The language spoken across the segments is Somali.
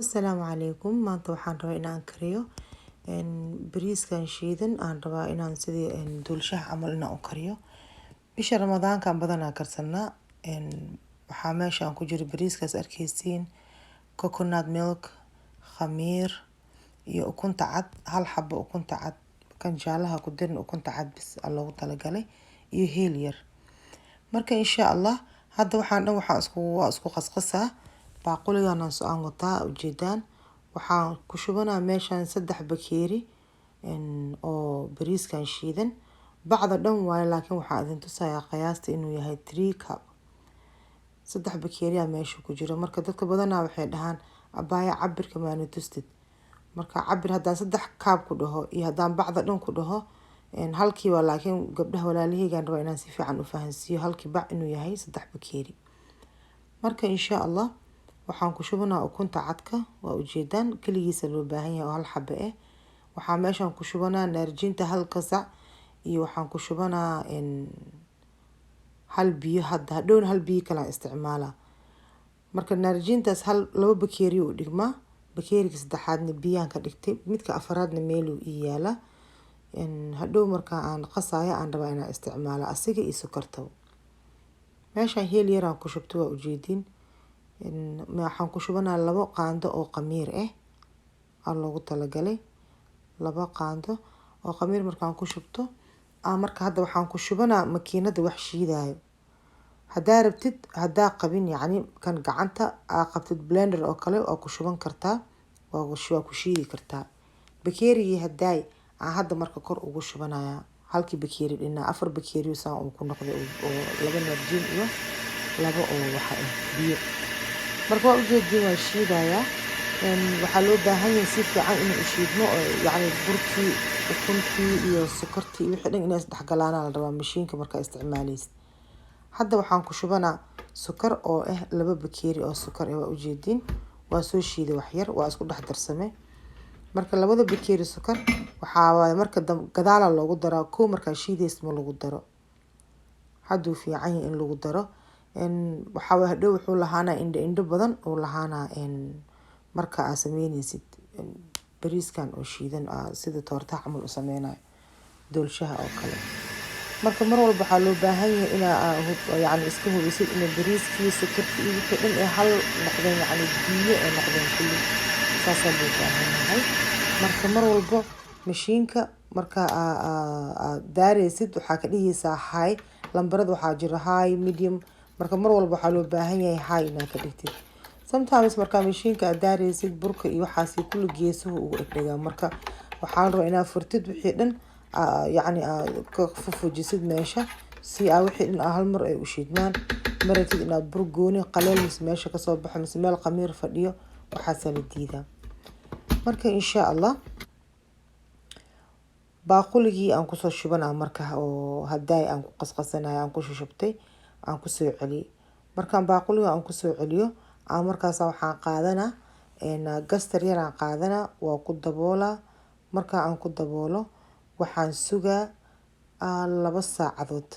Asalaamu calaykum. Maanta waxaan rabaa inaan kariyo bariiskan shiidan. Aan rabaa inaan sidii doolshaha camal inaan u kariyo. Bisha Ramadaankan badanaa karsanaa. Waxaa meeshaan ku jira bariiskaas arkeysiin, coconut milk, khamiir iyo ukunta cad, hal xabo ukunta cad, kan jaalaha ku dirin, ukunta cad bis aa loogu talagalay, iyo heel yar. Marka insha Allah hadda waxaan dhan waxaan isku waa isku qasqasaa. Baaquligan aan wataa ujeedaan. Waxaan ku shubanaa meeshaan 3 bakeeri oo bariiskan shiidan. Bacda dhan waaye, laakiin waxaan idin tusayaa qiyaasta inuu yahay 3 cup. 3 bakeeriyaa meesha ku jira. Marka dadka badanaa waxay dhahaan, "Abbaaya, cabirka maana tustid?" Marka cabir haddaan 3 cup ku dhaho iyo haddaan bacda dhan ku dhaho halkiiba, laakiin gabdhaha walaalaheygaan rabaa inaan si fiican u fahansiiyo halkii bac inuu yahay 3 bakeeri. Marka insha Allah waxaan ku shubanaa ukunta cadka, waa ujeedaan, keligiisa loo baahan yahay oo hal xabo ah. Waxaa meeshaan ku shubanaa naarjinta hal qasac, iyo waxaan ku shubanaa hal biyo. Hadda hadhowna hal biyo kalaan isticmaalaa. Marka naarjintaas hal 2 bakeeri u dhigmaa, bakeeriga saddexaadna biyaan ka dhigtay, midka afaraadna meeluu ii yaalaa. Hadhow marka aan qasaayo aan rabaa inaan isticmaalo asiga iyo sokortaba. Meeshaan heel yaraan ku shubtay, waa ujeediin. Waxaan ku shubanaa 2 qaando oo khamiir ah aa loogu talagalay. 2 qaando oo khamiir markaan ku shubto, marka hadda waxaan ku shubanaa makiinada wax shiidaayo. Haddaa rabtid, haddaa qabin yacni kan gacanta aa qabtid, blender oo kale waa ku shuban kartaa, waa ku shiidi kartaa. Bakeerigii haddaay aan hadda marka kor ugu shubanayaa halkii bakeeri dhinaa, 4 bakeeri saan uu ku noqday, oo laba naarjiin iyo laba oo waxa ah biyo. Marka waa ujeediin, waa shiidayaa. Waxaa loo baahan yahay si fiican inuu u shiidmo, oo yacni burkii, ukuntii iyo sokortii iyo wixii dhan inay isdhexgalaanaa la rabaa mashiinka markaa isticmaaleysid. Hadda waxaan ku shubanaa sokor oo ah 2 bakeeri oo sokor ah. Waa ujeediin, waa soo shiiday wax yar, waa isku dhex darsame. Marka labada bakeeri sokor waxaa waaye marka gadaala loogu daraa. Kow markaa shiidaysid ma lagu daro, hadduu fiican yahay in lagu daro. Waxaa waaye hadhow wuxuu lahaanaa indho indho badan uu lahaanaa marka aad sameyneysid bariiskan oo shiidan, sida toortaha camal u sameynayo, doolshaha oo kale. Marka mar walba waxaa loo baahan yahay inaa yacni iska hubisid inay bariiskii, sokortii iyo wixii dhan ay hal noqdeen, yacni biyo ay noqdeen kulli. Saasaa loo baahan yahay. Marka mar walbo mashiinka marka aad daareysid, waxaa ka dhigeysaa high. Lambarada waxaa jira high, medium. Marka mar walba waxaa loo baahan yahay high inaad ka dhigtid. Sometimes markaa mashiinka aad daareysid, burka iyo waxaasi kulli geesuhu ugu dhegdhegaa. Marka waxaa la rabaa inaad furtid wixii dhan, yacni aad ka fufujisid meesha, si aa wixii dhan hal mar ay u shiidmaan. Ma rabtid inaad bur gooni qaleel mise meesha kasoo baxo mise meel khamiir fadhiyo, waxaasaa la diidaa. Marka insha Allah baaquligii aan kusoo shubanaa marka oo hadaay aan ku qasqasanayo aan ku shushubtay aan kusoo celiyay. Markaan baaquliga aan kusoo celiyo, aan markaas waxaan qaadanaa gastar yar aan qaadanaa, waa ku daboolaa. Marka aan ku daboolo, waxaan sugaa 2 saacadood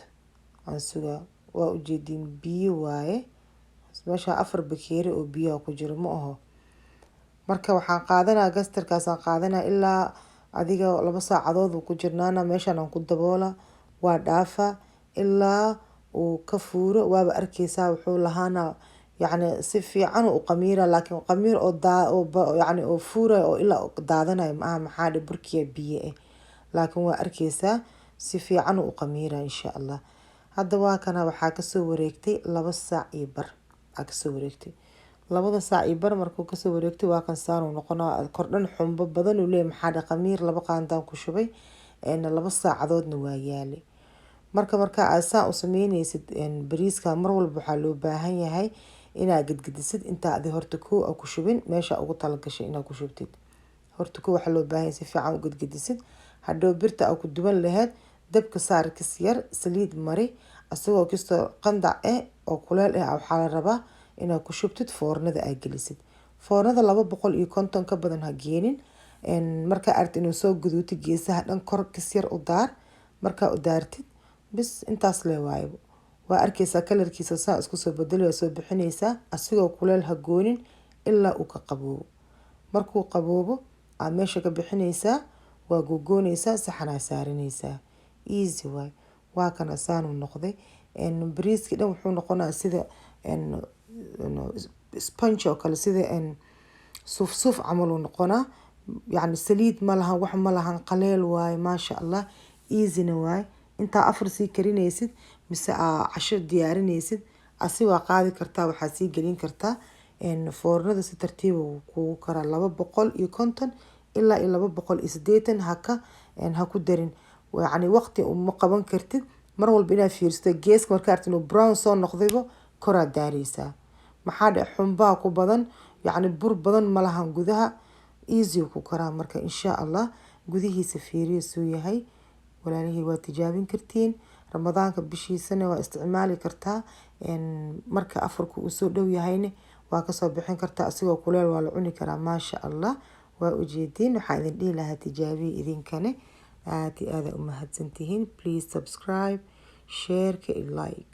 aan sugaa. Waa ujeediin, biyo waaye meesha, 4 bakeeri oo biyaha ku jiro ma aho. Marka waxaan qaadanaa gastarkaasaan qaadanaa, ilaa adiga 2 saacadood uu ku jirnaana meeshaan aan ku daboola. Waa dhaafaa ilaa uu ka fuuro. Waaba arkeysaa, wuxuu lahaana yacni si fiican u qamiira, laakiin qamiir oo daa oo yacni oo fuurayo oo ilaa daadanayo ma aha. Maxaa dhe? Burkiya biyo ah, laakiin waa arkeysaa si fiican u qamiira insha Allah. Hadda waa kana, waxaa kasoo wareegtay 2 saac iyo bar aa kasoo wareegtay. 2 saac iyo bar markuu kasoo wareegtay, waa kan saan uu noqonaa. Kordhan xumbo badan uu leeyahay. Maxaa dhe? Qamiir 2 qaandaan ku shubay, 2 saacadoodna waa yaalay. Marka aad saan u sameyneysid bariiska, mar walba waxaa loo baahan yahay inaad gedgedisid intaa adi horta koo a ku shubin meesha ugu talagashay inaad ku shubtid. Horta koo waxaa loo baahan yahay si fiican u gedgedisid. Hadhow birta aa ku duban lahayd, dabka saar kis yar, saliid mari. Asagoo kastoo qandac ah oo kuleel ah waxaa la rabaa inaad ku shubtid foornada, aad gelisid foornada 250, ka badan ha geenin. Markaa aragtid inuu soo guduutay geesaha dhan, kor kis yar u daar. Markaa u daartid bis, intaas lee waaybo. Waa arkeysaa kalarkiisa saa isku soo bedeli, waa soo bixineysaa. Asigoo kuleel ha goonin ilaa uu ka qaboobo. Markuu qaboobo aa meesha ka bixinaysaa, waa gogoonaysaa, saxanaa saaranaysaa. Easy waay. Waa kana, saanuu noqday. Bariiskii dhan wuxuu noqonaa sida sponge oo kale, sida suuf suuf camal uu noqonaa. Yacni saliid ma lahan, wax ma lahan, qaleel waaye. Maasha Allah, easyna waaye. Intaa afar sii karinaysid mise aa casho diyaarinaysid, asi waa qaadi kartaa, waxaa sii gelin kartaa foornada. Si tartiiba wuu kugu karaa, 250 ilaa iyo 280. Haka ha ku darin, yacni waqti uma qaban kartid. Mar walba inaad fiirsato geeska. Markaa aragtid inuu brown soo noqdayba, koraad daaraysaa. Maxaa dhe, xunbaa ku badan, yacni bur badan ma lahan gudaha. Easy ku karaa. Marka insha Allah gudihiisa fiiriya suu yahay. Walaalihii, waa tijaabin kartiin. Ramadaanka bishiisana waa isticmaali kartaa. Marka afarka uu soo dhow yahayna waa kasoo bixin kartaa, asigoo kuleel waa la cuni karaa. Maasha Allah, waa ujeediin. Waxaa idin dhihi lahaa tijaabiya idinkane. Aada iyo aada u mahadsantihiin. Please subscribe, shareka iyo like.